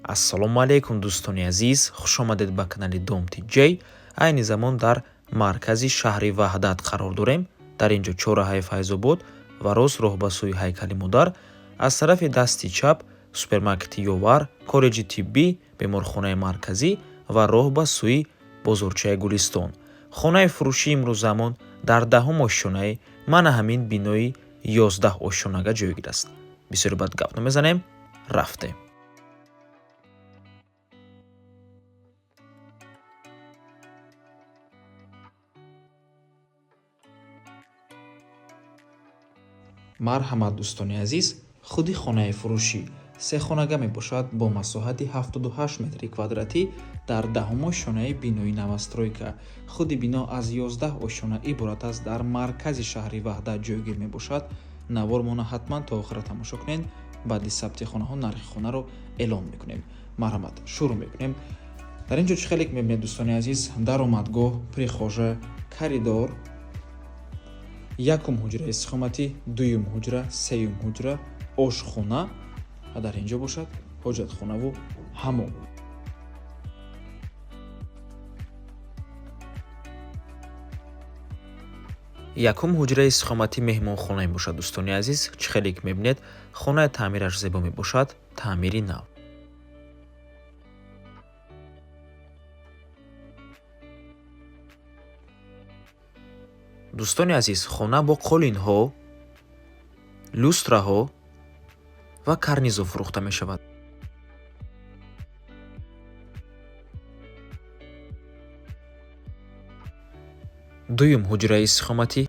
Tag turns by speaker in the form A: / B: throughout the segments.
A: Ассалому алайкум, дӯстони азиз, хушомадед ба канали Дом Тиҷей. Айни замон дар маркази шаҳри Ваҳдат қарор дорем. Дар ин ҷо чорраҳаи Файзобод ва рост роҳ ба сӯи ҳайкали модар, аз тарафи дасти чап супермаркети Ёвар, коллеҷи тиббӣ, беморхонаи марказӣ ва роҳ ба сӯи бозорчаи Гулистон. Хонаи фурӯшии имрӯзамон дар 10-ум ошёнаи мана ҳамин бинои 11 ошёнага ҷойгир аст. Бисёри бад гап намезанем, рафтем. Марҳамат, дӯстони азиз, худи хонаи фурӯшӣ сехонага мебошад бо масоҳати 78 метри квадратӣ дар 10-ум ошёнаи бинои новостройка. Худи бино аз 11 ошёна иборат аст, дар маркази шаҳри Ваҳдат ҷойгир мебошад. Навормона ҳатман то охира тамошо кунед. Баъди сабти хонаҳо нархи хонаро эълон мекунем. Марҳамат, шурӯъ мекунем. Дар ин ҷо чӣ хеле мебинед, дӯстони азиз, даромадгоҳ, прихожая, коридор, якум ҳуҷраи истиқоматӣ, дуюм ҳуҷра, сеюм ҳуҷра, ошхона ва дар ин ҷо бошад ҳоҷатхонаву ҳамом. Якум ҳуҷраи истиқоматӣ меҳмонхона мебошад, дӯстони азиз. Чӣ хеле ки мебинед, хонаи таъмираш зебо мебошад, таъмири нав. Дӯстони азиз, хона бо қолинҳо, люстраҳо ва карнизо фурӯхта мешавад. Дуюм ҳуҷраи истиқоматӣ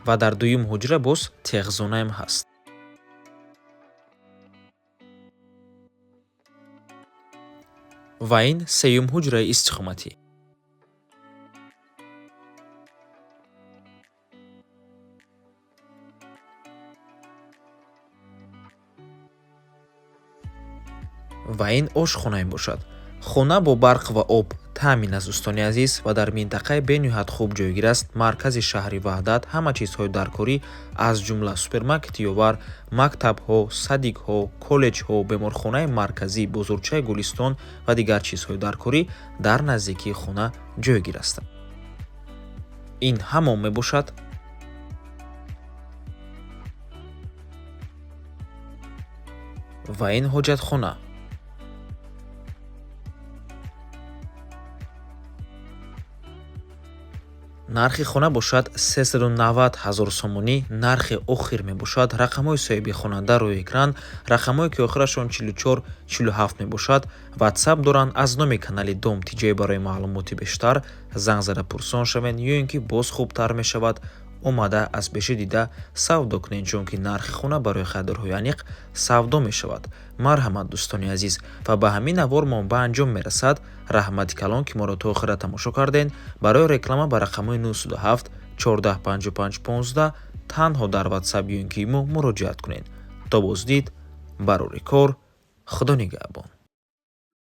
A: ва дар дуюм ҳуҷра боз техзонаам ҳаст. Ва ин сеюм ҳуҷраи истиқоматӣ. Ва ин ошхона мебошад. Хона бо барқ ва об таъмин аст, дӯстони азиз, ва дар минтақаи бениҳоят хуб ҷойгир аст. Маркази шаҳри Ваҳдат, ҳама чизҳои даркорӣ, аз ҷумла супермаркети Ёвар, мактабҳо, садикҳо, коллеҷҳо, беморхонаи марказӣ, бозорчаи Гулистон ва дигар чизҳои даркорӣ дар наздикии хона ҷойгир ҳастанд. Ин ҳамом мебошад. Ва ин ҳоҷатхона. Нархи хона бошад 390 ҳазор сомонӣ, нархи охир мебошад. Рақамҳои соҳиби хонанда рӯи экран, рақамҳое ки охирашон 44 47 мебошад, ватсап доранд. Аз номи канали Дом Тиҷей барои маълумоти бештар занг зада пурсон шавед, ё ин ки боз хубтар мешавад омада аз пеши дида савдо кунед, чунки нархи хона барои харидорҳои аниқ савдо мешавад. Марҳамат, дӯстони азиз, ва ба ҳамин навор мо ба анҷом мерасад. Раҳмати калон, ки моро то охира тамошо кардед. Барои реклама ба рақамҳои 907 14 55 15 танҳо дар ватсап ё ин ки имо муроҷиат кунед. То боздид, барори кор, Худо нигаҳбон.